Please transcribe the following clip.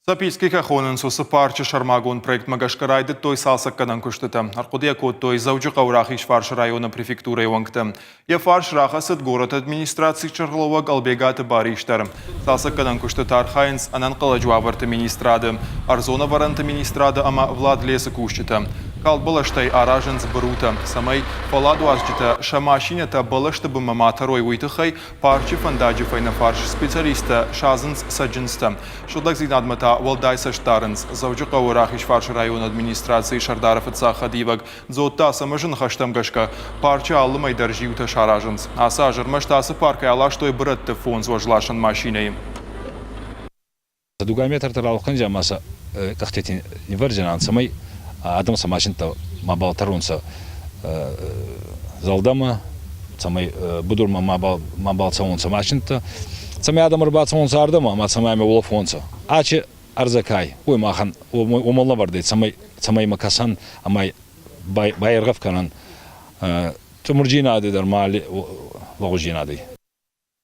Записки кӕй хонынц, уыцы парчы сӕрмагонд проектмӕ гӕсгӕ райдыдтой цалцӕггӕнӕн куыстытӕ. Ӕрхъуыдыйӕ кодтой Дзӕуджыхъӕуы Рахизфарсы районы префектурӕйы уӕнгтӕ. Йӕ фарс рахӕцыд горӕты администрацийы сӕргълӕууӕг Ӕлбегаты Барис дӕр. Цалцӕггӕнӕн куыстыты архайынц ӕнӕнхъӕлӕджы уавӕрты министрады, ӕрдзон ӕвӕрӕнты министрады ӕмӕ Владлесы кусджытӕ. Калд бӕлӕстӕй аразынц бырутӕ, цӕмӕй фӕлладуадзджытӕ сӕ машинӕтӕ бӕлӕсты бынмӕ ма тӕрой, уый тыххӕй парчы фӕндаджы фӕйнӕфарс специалисттӕ садзынц цӕджындзтӕ. Сыгъдӕгдзинадмӕ та уӕлдай цӕст дарынц. Дзӕуджыхъӕуы Рахизфарсы районы администрацийы сӕрдары фыццаг хӕдивӕг Дзотты Ацӕмӕзы ныхӕстӕм гӕсгӕ, парчы алы мӕй дӕр зиутӕ саразынц. Ацы аз ӕрмӕст ацы паркӕй аластой бырӕтты фондз уӕзласӕн машинӕйы. Дугай метртӕ ралхӕндзӕ ӕма сӕ къӕхтити нивӕрдзинан, цӕмӕй адӕм сӕ машинтӕ мабал тӕронцӕ зӕлдӕмӕ, цӕмӕй будурмӕ мабал цӕуонцӕ машинтӕ, цӕмӕй адӕм ӕрбацӕуонцӕ ардӕмӕ ӕма цӕмӕй ӕма уолӕфонцӕ. Ачи ӕрдзӕ кай, уой махӕн уомӕн лӕвӕрдӕй, цӕмӕй цӕмӕй ма кӕсӕн ӕма байергъӕв кӕнӕн цъумурдзийнади дӕр ма лӕгъуздзийнади.